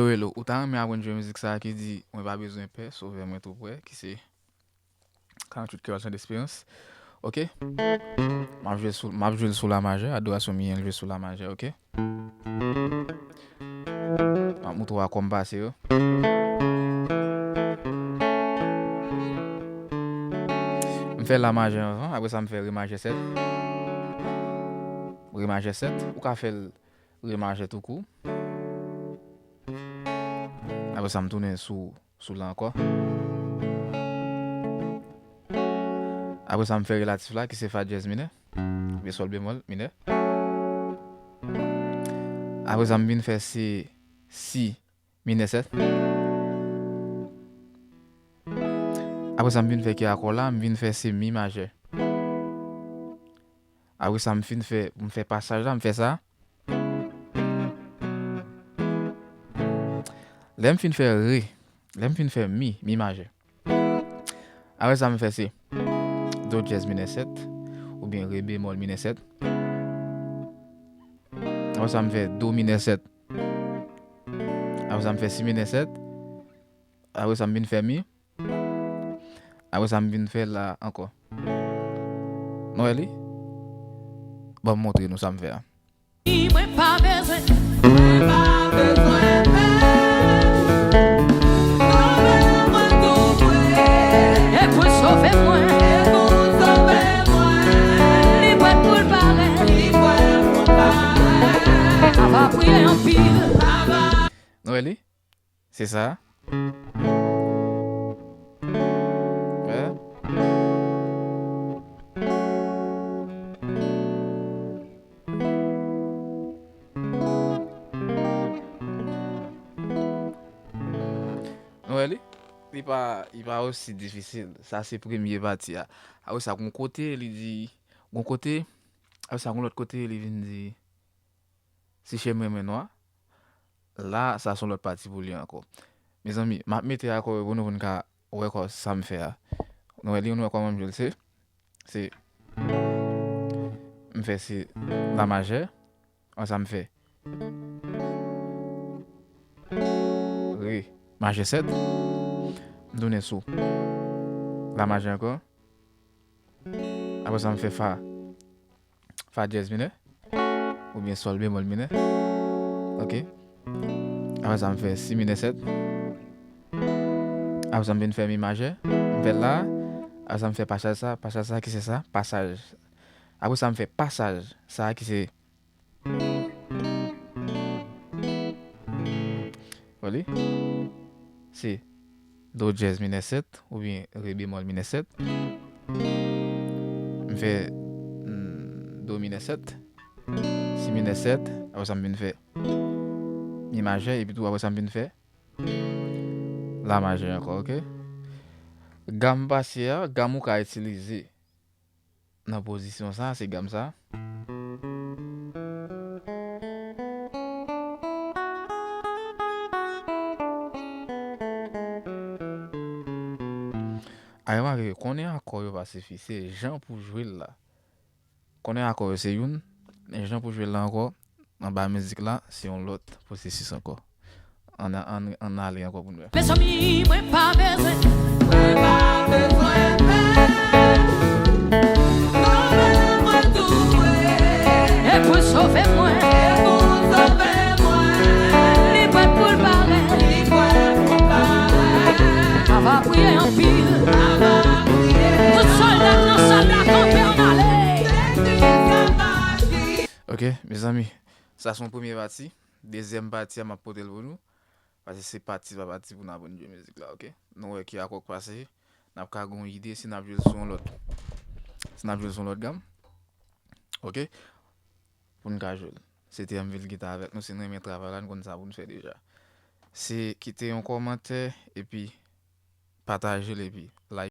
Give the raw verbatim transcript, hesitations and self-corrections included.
Hello, hello. Ou ta renmen aprann jwe mizik sa a ki di, mwen pa bezwen pè, Sovè mwen tou prè, ki se karanntuit Kreyòl Sans Esperans. Ok? M ap jwe sou, m ap jwe l sou la majè, adorasyon m ye an, l jwe sou la majè, ok? M ap moutre w akò m pase yo. M fè la majè anvan, apre sa m fè re majè sèt. Re majè sèt, ou ka fè l re majè tou kou. Apre sa, m tounen sou, sou la ankò. Apre sa, m fè relatif la, ki se fa dyèz minè, oubyen sòl bemòl minè. Apre sa, m vin fè se si minè sèt. Apre sa, m vin fè ki akò la, m vin fè se mi majè. Apre sa, m fin fè, m fè pasaj la, m fè sa. Lè m fin fè re, lè m fin fè mi, mi majè. Apre sa, m fè se do dyèz minè sèt, oubyen re bemòl minè sèt. Apre sa, m fè do minè sèt. Apre sa, m fè si minè sèt. Apre sa, m vin fè mi. Apre sa, m vin fè la ankò. Nou wè li? Ban m montre nou sa m fè a. Mwen pa bezwen, mwen pa bezwen pè. Sovè mwen tou prè. E pou l sove mwen. E pou l sove mwen. Li prèt pou l pare. Li prèt pou l pare. Ava priye anpil. Nou wè li? Se sa. Wè. Nou wè li? Li pa, li pa osi difisil. Sa se premye pati a. Apre sa, gon kote, li di, gon kote, apre sa, gon lòt kote, li vin di, si chemen mwen nwa, la, sa se yon lòt pati pou li ankò. Mezanmi, m ap mete akò yo pou nou, pou n ka wè kò sa m fè a. Nou wè li, nou wè kòman m jwe l, se, se, m fè se la majè, apre sa m fè re majè sèt, m tounen sou la majè ankò, apre sa m fè fa, fa dyèz minè, oubyen sòl bemòl minè. Ok. Apre sa, m fè si minè sèt. Apre sa, m vin fè mi majè. M fè l la. Apre sa, m fè pasaj sa. Pasaj sa, ki se sa? Pasaj. Apre sa, m fè pasaj sa, ki se Wè li? Se do dyèz minè sèt oubyen re bemòl minè sèt. M fè, mm, do minè sèt, si minè sèt, apre sa m vin fè mi majè, epi tou apre sa m vin fè la majè ankò, ok? Gam pase a, gam ou ka itilize nan pozisyon sa, se gam sa. A, remake, konnen akò yo pa sifi, se jan pou jwe l la. Konnen akò yo se youn, men jan pou jwe l la ankò, anba mizik la, se yon lòt pwosesis ankò. Ann, ann, ann ale ankò pou n wè. Mezanmi, mwen pa bezwen, mwen pa bezwen pè. Sove mwen tou prè. E pou l sove mwen. E pou l sove mwen. Li prèt pou l pare. Li prèt pou l pare. Ava priye anpil. Ava priye. Tout sòlda k nan sal la kanpe, ann ale. Ok, mezanmi, sa se yon premye pati. Dezyèm pati a, m ap pote l pou nou. Paske se pati pa pati pou n aprann jwe mizik la, ok? Nou wè ki akò k pase. N ap ka gen yon ide si n ap jwe l sou yon lòt. Si n ap jwe l sou yon lòt gam. Ok? Pou n ka jwe l. Se te Anvil Gita avèk nou. Si n renmen travay la, n konn sa pou n fè deja. Se kite yon kòmantè epi pataje l epi like.